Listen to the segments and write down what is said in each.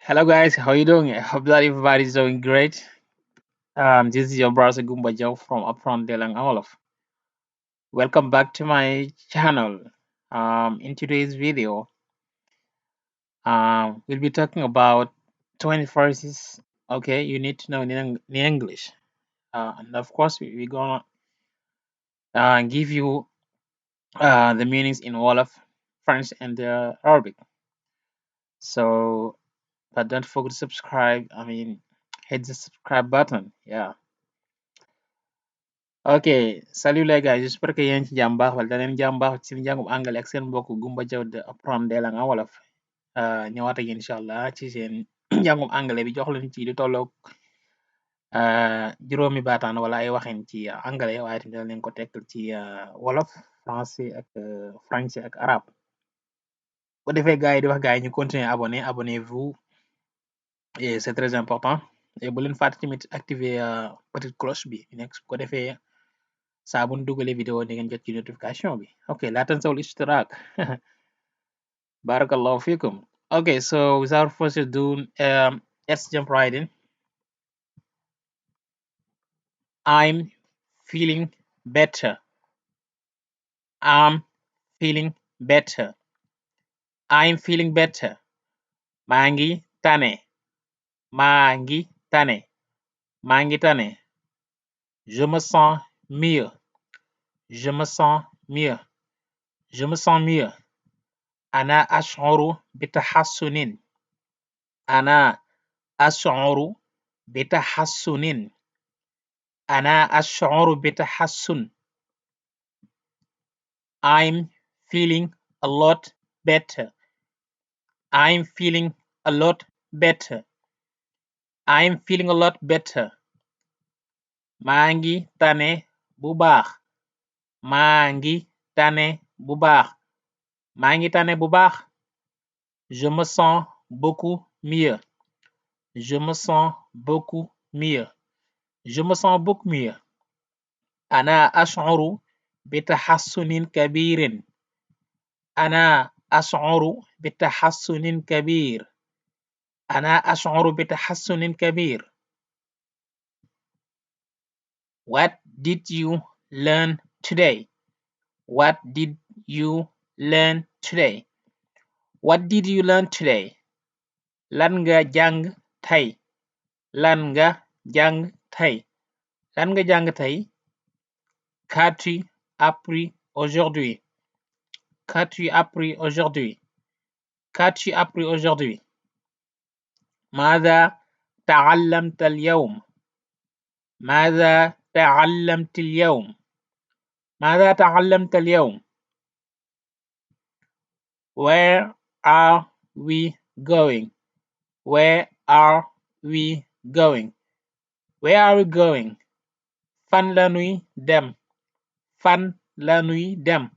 Hello guys, how you doing? I hope that everybody's doing great. This is your brother Gumba Joe from Apprendre and Wolof. Welcome back to my channel. In today's video, we'll be talking about 20 phrases. Okay, you need to know in English. And of course, we're gonna give you the meanings in Wolof, French, and Arabic. So, but don't forget to subscribe. Hit the subscribe button. Yeah. Ok, salut les gars, j'espère que yéen ci jàmm baax wala da leen jàmm baax ci njàngum anglais ak seen mbokk Gumba Jaw de Apprendre la nga wolof ñëwaat ak yéen incha allah ci seen njàngum anglais bi jox leen ci lu tolloog juróomi baataan wala ay waxin ci anglais waaye tamit dana leen ko tekkal ci wolof français ak français ak arabe bu defee gars yi di wax gars yi ñu continuer abonnez-vous et c'est très important et bu leen fàtte tamit activer petite cloche bi nekk su ko defee saa bu ñu dugalee vidéo di ngeen jot ci notification bi ok لا تنسوا الاشتراك بارك الله فيكم. Okay, so without further ado, let's jump right in. I'm feeling better. I'm feeling better. I'm feeling better. maa ngi tane. maa ngi tane. maa ngi tane. Je me sens mieux. Je me sens mieux. Je me sens mieux. أنا أشعر بتحسن. أنا أشعر بتحسن. أنا أشعر بتحسن. I'm feeling a lot better. I'm feeling a lot better. I'm feeling a lot better. maa ngi tane bu baax. maa ngi tane bu baax. maa ngi tane bu baax. Je me sens beaucoup mieux. Je me sens beaucoup mieux. Je me sens beaucoup mieux. أنا أشعر بتحسن كبير. أنا أشعر بتحسن كبير. أنا أشعر بتحسن كبير. What did you learn today? What did you learn today? What did you learn today? lan nga jàng tey. lan nga jàng tey. lan nga jàng tey. Qu'as-tu appris aujourd'hui? Qu'as-tu appris aujourd'hui? Qu'as-tu appris aujourd'hui? ماذا تعلمت اليوم؟ ماذا تعلمت اليوم؟ ماذا تعلمت اليوم؟ Where are we going? Where are we going? Where are we going? Fan la ñuy dem. Fan la ñuy dem.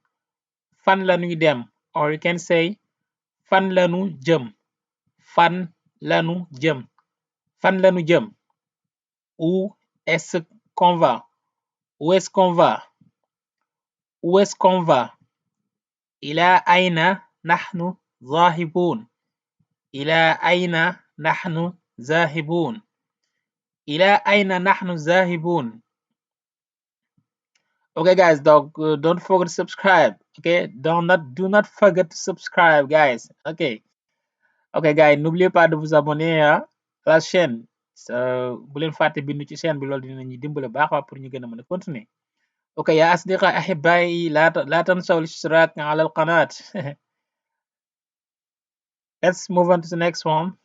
Fan la ñuy dem. Or you can say fan la ñu jëm. Fan la ñu jëm. Fan la ñu jëm. Où est-ce qu'on va? Où est-ce qu'on va? Où est-ce qu'on va? إلى أين نحن ذاهبون؟ إلى أين نحن ذاهبون؟ إلى أين نحن ذاهبون? Okay guys, don't forget to subscribe. Okay, do not forget to subscribe guys. Okay. Okay guys, n'oubliez pas de vous abonner à la chaîne. bu leen fàtte bindu ci chaîne bi loolu dinañu dimbale baax waa pour ñu gën a mën a continuer. Okay يا أصدقاء أحبائي لا تنسوا الاشتراك على القناة. Let's move on to the next one.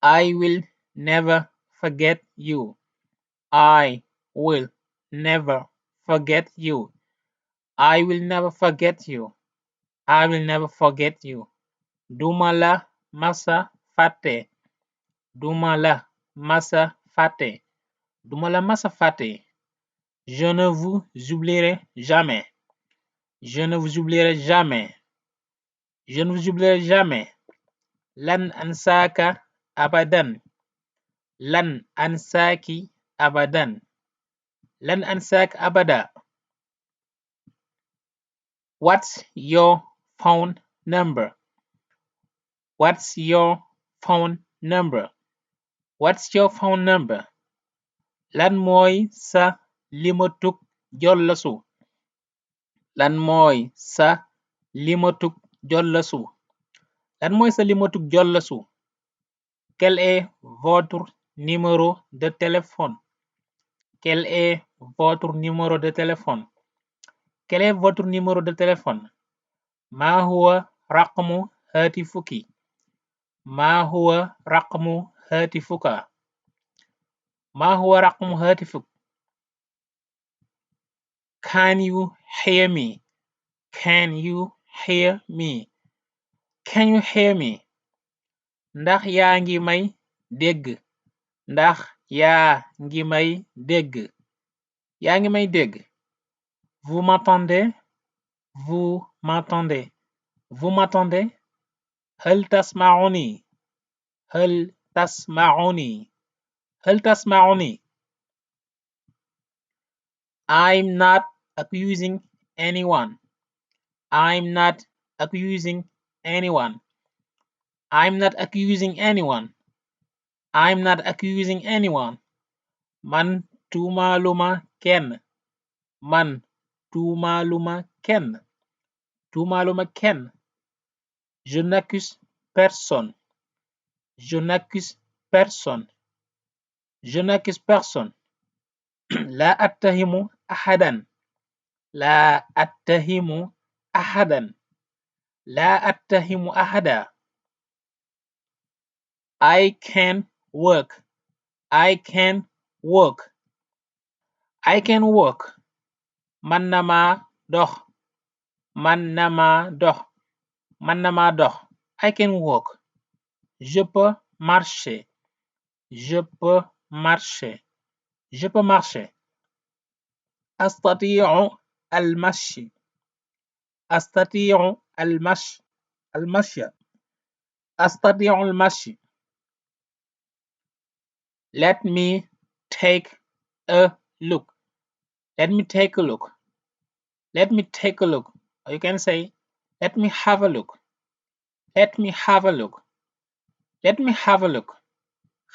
I will never forget you. I will never forget you. I will never forget you. I will never forget you. Duma la masa fàtte. Duma la masa fàtte. Duma la masa fàtte. Je ne vous oublierai jamais. Je ne vous oublierai jamais. Je ne vous oublierai jamais. Lan ansaka abadan. Lan ansaki abadan. Lan ansak abada. What's your phone number? What's your phone number? What's your phone number? Lan mooy sa limatug jollasu? Lan mooy sa limatug jollasu? Lan mooy sa limatug jollasu? Quel est votre numéro de téléphone? Quel est votre numéro de téléphone? Quel est votre numéro de téléphone? ما هو رقم هاتفك؟ ما هو رقم هاتفك؟ ما هو رقم هاتفك؟ Can you hear me? Can you hear me? Can you hear me? Ndax yaa ngi may dégg? Ndax yaa ngi may dégg? Yaa ngi may dégg? Vous m'entendez? Vous m'entendez? Vous m'entendez? هل تسمعني؟ هل تسمعني؟ هل تسمعني؟ I'm not accusing anyone. I'm not accusing anyone. I'm not accusing anyone. I'm not accusing anyone. Man tuumaaluma kenn. Man tuumaaluma kenn. Tuumaaluma kenn. Je n'accuse personne. Je n'accuse personne. Je n'accuse personne. لا أتهم أحدا. لا أتهم أحدا. لا أتهم أحدا. I can work. I can work. I can work. Man na maa dox. Man na maa dox. Man na maa dox. I can work. Je peux marcher. Je peux marcher. Je peux marcher. أستطيع المشي. أستطيع المشي. المشي. أستطيع المشي. Let me take a look. Let me take a look. Let me take a look. Or you can say, let me have a look. Let me have a look. Let me have a look.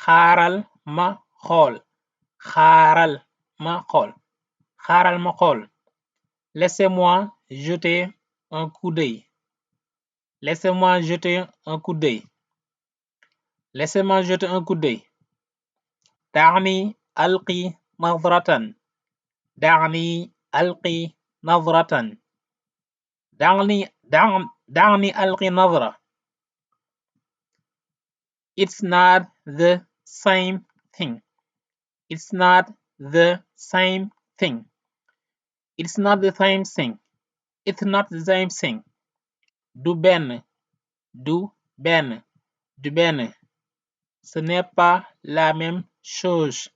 Xaaral ma xool. Xaaral ma xool. Xaaral ma xool. Laissez-moi jeter un coup d'œil. Laissez-moi jeter un coup d'œil. Laissez-moi jeter un coup d'œil. دعني ألقي نظرة. دعني ألقي نظرة. دعني ألقي نظرة. It's not the same thing. It's not the same thing. It's not the same thing. It's not the same thing. Du benn. Du benn. Du benn. Ce n'est pas la même chose.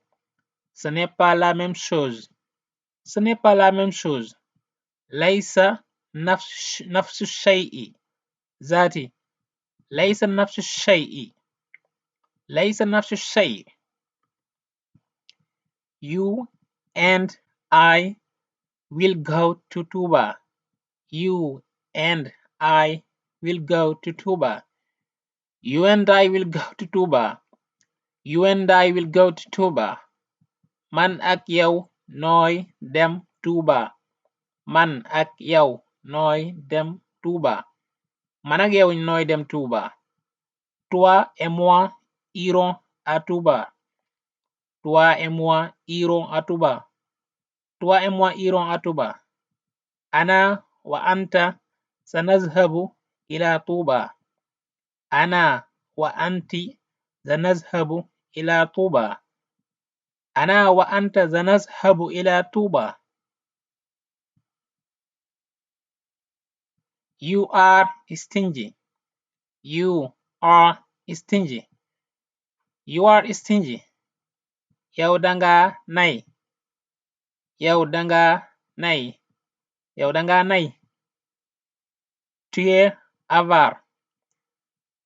Ce n'est pas la même chose. Ce n'est pas la même chose. ليس نفس الشيء. ذاتي. ليس نفس الشيء. ليس نفس الشيء. You and I will go to Tuba. You and I will go to Tuba. You and I will go to Tuba. You and I will go to Tuba. Man ak yow nooy dem Tuba. Man ak yow nooy dem Tuba. Man ak yow nooy dem Tuba. Toi et moi irons à Tuba. Toi et moi irons à Tuba. Toi et moi irons à Tuba. أنا وأنت سنذهب إلى طوبى. أنا وأنت سنذهب إلى طوبى. أنا وأنت سنذهب إلى طوبى. You are stingy. You are stingy. You are stingy. Yow danga nay. Yow danga nay. Yow danga nay. Tu es avare.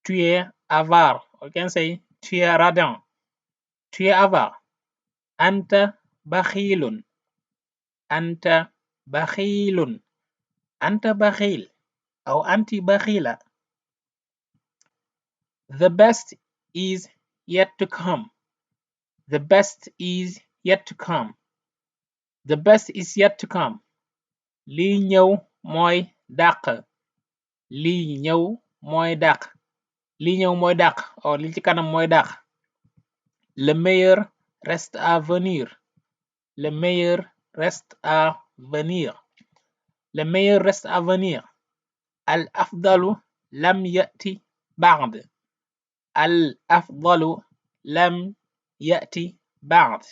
Tu es avare. You can say tu es radin. Tu es avare. Anta bakhilun. Anta bakhilun. Anta bakhil. أو أنت بخيلة. The best is yet to come. The best is yet to come. The best is yet to come. Lii ñëw mooy dàq. Lii ñëw mooy dàq. Lii ñëw mooy dàq. Li ci kanam mooy dàq. Le meilleur reste à venir. Le meilleur reste à venir. Le meilleur reste à venir. Al afdalu lam ya'ti ba'd. Al afdalu lam ya'ti ba'd.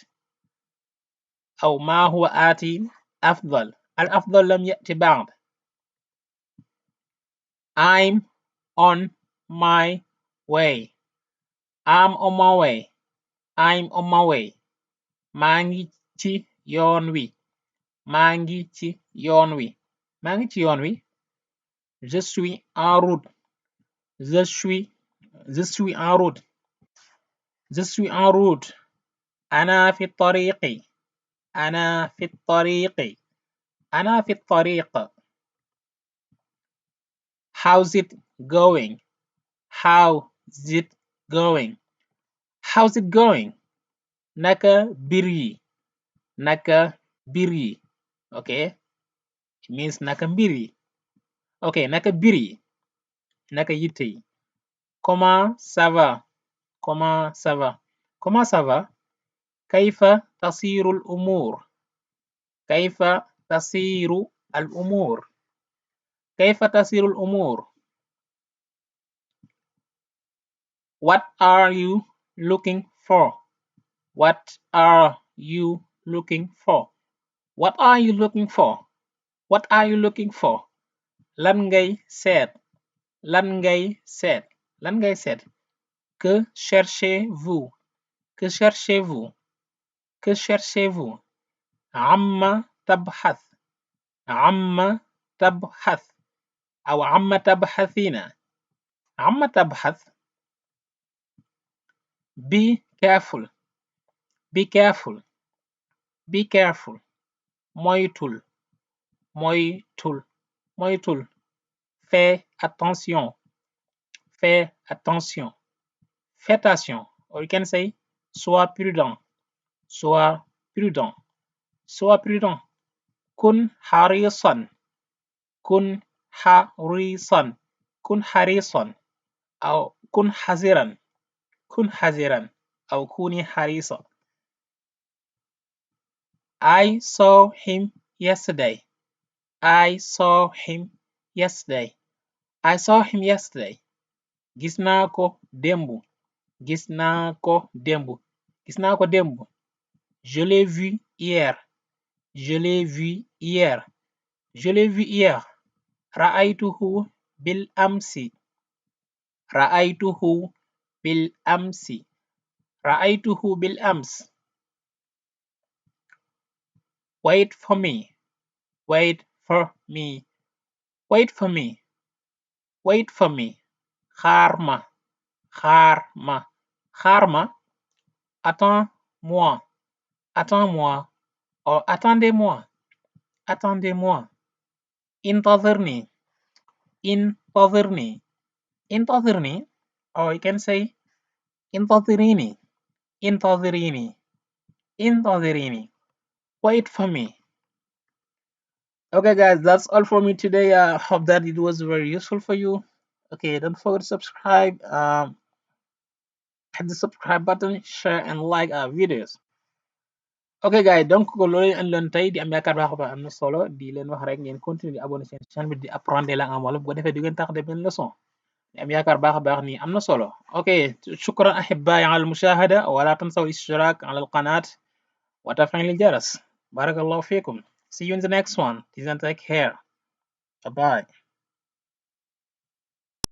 أو ما هو آتي أفضل. الأفضل لم يأتي بعد. I'm on my way. I'm on my way. I'm on my way. maa ngi ci yoon wi. maa ngi ci yoon wi. maa ngi ci yoon wi. Je suis en route. Je suis en route. Je suis en route. أنا في الطريق. أنا في الطريق. أنا في الطريق. How's it going? How's it going? How's it going? Naka mbir yi. Naka mbir yi. Okay, it means naka mbir yi. Okay, naka mbir yi. Naka yitte yi. Comment ça va? Comment ça va? Comment ça va? Kayfa tasiru al umur? Kayfa tasiru al umur? Kayfa tasiru al umur? What are you looking for? What are you looking for? What are you looking for? What are you looking for? Lan ngay seet? Lan ngay seet? Lan ngay seet? Que cherchez-vous? Que cherchez-vous? Que cherchez-vous? Amma tabhath. Amma tabhath. أو عما تبحثين. عما تبحث. Be careful. Be careful. Be careful. Moytul. Moytul. Moytul. Fais attention. Fais attention. Fais attention. Or you can say, sois prudent. Sois prudent. Sois prudent. Kun harisan. Kun harisan. Kun harisan. أو kun haziran. Kun haziran. أو kuni harisa. I saw him yesterday. I saw him yesterday. I saw him yesterday. Gis naa ko démb. Gis naa ko démb. Gis naa ko démb. Je l'ai vu hier. Je l'ai vu hier. Je l'ai vu hier. Ra'aytuhu bil amsi. Ra'aytuhu bil amsi. Ra'aytuhu bil ams. Wait for me. Wait for me. Wait for me. Wait for me. Xaar ma. Xaar ma. Xaar ma. Attends-moi. Attends-moi. Or attendez-moi. Attendez-moi. Intadhirni. Intadhirni. Intadhirni. Or you can say intadhirini. Intadhirini. Intadhirini. Wait for me. Okay, guys, that's all for me today. I hope that it was very useful for you. Okay, don't forget to subscribe. Hit the subscribe button, share, and like our videos. Okay, guys, donc loolu lañ andi loon tey di am yaakaar baax a baax am na solo di leen wax rek ngeen continuer di abonné seen chaîne bi di apprendre langue en wolof bu ko defee du ngeen tax de benn leçon di am yaakaar baax a baax ni am na solo. Okay, shukran ahibbaa'i ala al-mushahada wala tansaw al-ishtirak ala al-qanaat wa taf'il al-jaras. Barakallahu fiikum. See you in the next one. Take care. Bye bye.